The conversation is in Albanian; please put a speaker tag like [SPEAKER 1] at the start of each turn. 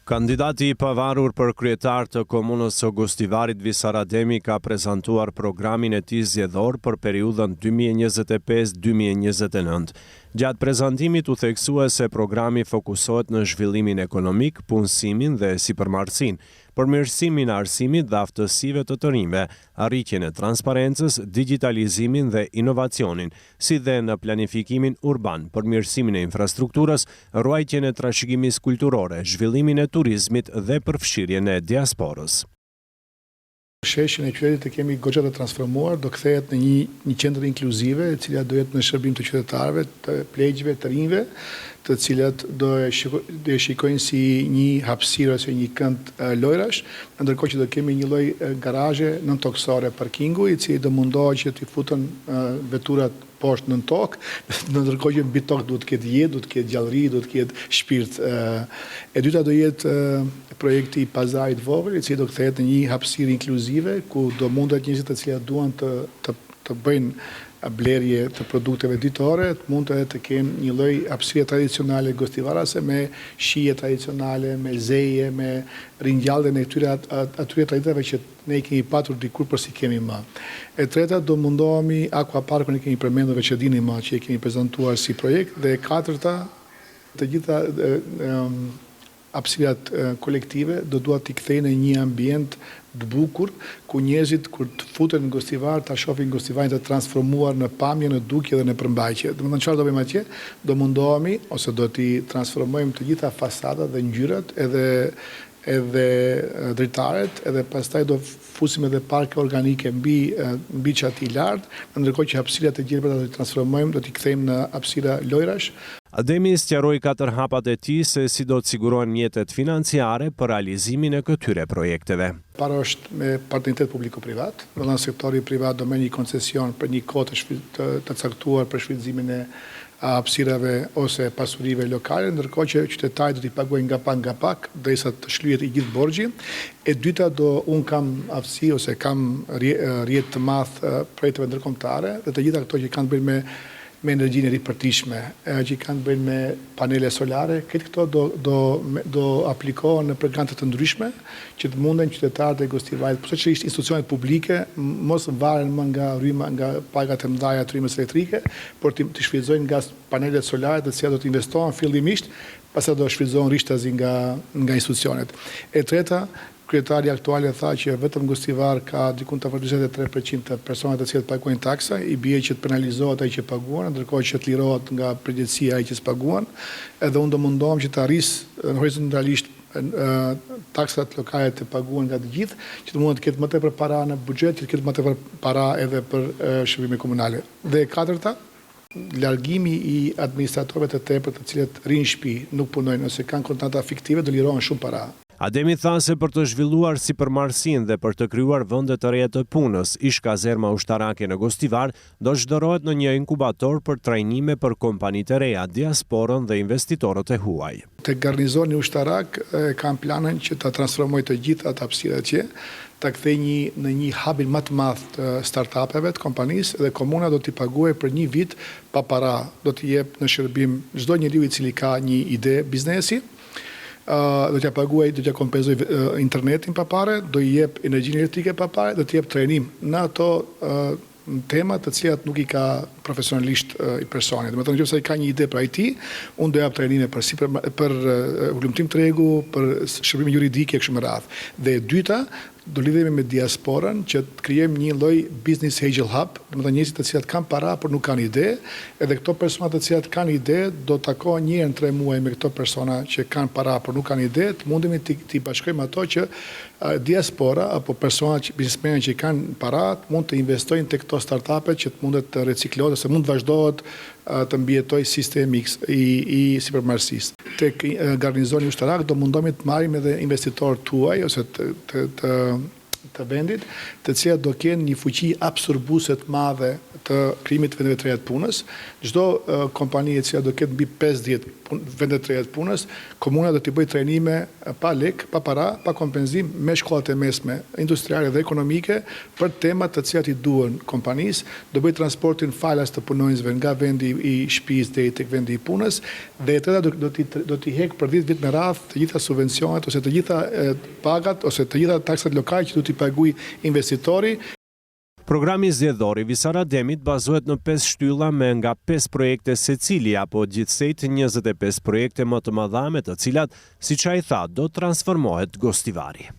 [SPEAKER 1] Kandidati i pavarur për kryetar të Komunës së Gostivarit, Visar Ademi ka prezantuar programin e tij zgjedhor për periudhën 2025, 2029. Gjatë prezantimit u theksua se programi fokusohet në zhvillimin ekonomik, punësimin dhe sipërmarrësinë, përmirësimin e arsimit dhe aftësive të të rinjve, arritjen e transparencës, digjitalizimin dhe inovacionin, si dhe në planifikimin urban, përmirësimin e infrastrukturës, ruajtjen e trashëgimisë kulturore, zhvillimin e turizmit dhe përfshirjen e diasporës.
[SPEAKER 2] Sheshin e qytetit e kemi goxha të transformuar, do kthehet në një një qendër inkluzive, e cila do jetë në shërbim të qytetarëve, të pleqve, të rinjve, të cilat do e do e shikojnë si një hapësirë ose një kënd lojrash, ndërkohë që do kemi një lloj garazhe nëntokësore parkingu, i cili do mundohet që t'i futen veturat poshtë nën tokë, ndërkohë që mbi tokë duhet të ketë jetë, duhet të ketë gjallëri, duhet të ketë shpirt. E dyta do jetë projekti i pazarit të vogël, i cili do kthehet në një hapësirë inkluzive, ku do mundet njerëzit të cilat duan të të të bëjnë blerje të produkteve ditore, të mund edhe të kenë një lloj hapësire tradicionale gostivarase me shije tradicionale, me zeje, me ringjalljen e këtyre atyre traditave që ne i kemi patur dikur por s'i kemi më. E treta do mundohemi Aqua Parkun e kemi përmendur veç e dini më që e kemi prezantuar si projekt dhe e katërta të gjitha hapësirat kolektive do dua t'i kthej në një ambient të bukur ku njerëzit kur të futen në Gostivar ta shohin Gostivarin të transformuar në pamje, në dukje dhe në përmbajtje. Domethënë çfarë do bëjmë atje? Do mundohemi ose do t'i transformojmë të gjitha fasadat dhe ngjyrat edhe edhe dritaret edhe pastaj do fusim edhe parke organike mbi mbi çati lart, në ndërkohë që hapësirat e gjelbërta do t'i transformojmë, do t'i kthejmë në hapësira lojrash.
[SPEAKER 1] Ademi sqaroi katër hapat e tij se si do të sigurohen mjetet financiare për realizimin e këtyre projekteve.
[SPEAKER 2] Para është me partneritet publiko-privat, domethënë sektori privat do merr një koncesion për një kohë të të të caktuar për shfrytëzimin e hapësirave ose pasurive lokale, ndërkohë që qytetari do t'i paguajë nga pak nga pak derisa të shlyhet i gjithë borxhi. E dyta do unë kam aftësi ose kam rrjet të madh projekteve ndërkombëtare dhe të gjitha këto që kanë të bëjnë me me energjinë e ripërtishme, që kanë të bëjnë me panele solare, krejt këto do do do aplikohen nëpër grante të ndryshme që të munden qytetarët e Gostivarit, posaçërisht institucionet publike, mos varen më nga rryma, nga pagat e mëdha të rrymës elektrike, por t'i t'i shfrytëzojnë nga panelet solare të cilat do të investohen fillimisht, pastaj do shfrytëzohen rishtazi nga nga institucionet. E treta, kryetari aktual e tha që vetëm Gostivar ka diku afër 43 për qind të personave të cilët paguajnë taksa, i bie që të penalizohet ai që paguan, ndërkohë që të lirohet nga përgjegjësia ai që s'paguan. Edhe unë do mundohem që ta rris horizontalisht taksat lokale të paguhen nga të gjithë, që të mundet të ketë më tepër para në buxhet, që të ketë më tepër para edhe për shërbime komunale. Dhe e katërta, largimi i administratorëve të tepërt të cilët rrinë në shtëpi, nuk punojnë ose kanë kontrata fiktive, do lirohen shumë para.
[SPEAKER 1] Ademi tha se për të zhvilluar sipërmarrësinë dhe për të krijuar vende të reja të punës, ish-kazerma ushtarake në Gostivar do shndërrohet në një inkubator për trajnime për kompanitë e reja, diasporën dhe investitorët e huaj.
[SPEAKER 2] Te garnizoni ushtarak e kam planin që ta transformoj të gjithë atë hapësirë atje, ta kthej një në një hubin më të madh të startup-eve të kompanisë dhe komuna do t'i paguajë për një vit pa para, do t'i jep në shërbim çdo njeriu i cili ka një ide biznesi, do t'ia paguaj, do t'ia kompenzoj internetin pa pare, do i jep energjinë elektrike pa pare, do t'i jep trajnim në ato tema të cilat nuk i ka profesionalisht i personi. Domethënë nëse ai ka një ide për IT, unë do jap trajnime për sipër për hulumtim tregu, për shërbime juridike e kështu me radhë. Dhe e dyta, do lidhemi me diasporën që të krijojmë një lloj business angel hub, domethënë njerëzit të cilat kanë para por nuk kanë ide, edhe këto persona të cilat kanë ide do takohen një herë në tre muaj me këto persona që kanë para por nuk kanë ide, të mundemi t'i t'i bashkojmë ato që diaspora apo persona që biznesmenë që kanë para të mund të investojnë tek këto startup-e që të mundet të reciklohet ose mund të vazhdohet të mbijetojë sistemi i i sipërmarrësisë. Tek garnizoni ushtarak do mundohemi të marrim edhe investitorë tuaj ose të të të të vendit, të cilat do kenë një fuqi absorbuese të madhe të krijimit të vendeve të reja të punës. Çdo kompani e cila do ketë mbi 50. vende të reja të punës, komuna do t'i bëjë trajnime pa lek, pa para, pa kompenzim me shkollat e mesme industriale dhe ekonomike për temat të cilat i duhen kompanisë, do bëjë transportin falas të punonjësve nga vendi i shtëpisë deri tek vendi i punës dhe e treta do t'i do t'i hekë për 10 vjet me radhë të gjitha subvencionet ose të gjitha pagat ose të gjitha taksat lokale që do t'i paguajë investitori.
[SPEAKER 1] Programi zgjedhor i Visar Ademit bazohet në pesë shtylla me nga pesë projekte secili apo gjithsejt 25 projekte më të mëdha me të cilat, siç ai tha, do transformohet Gostivari.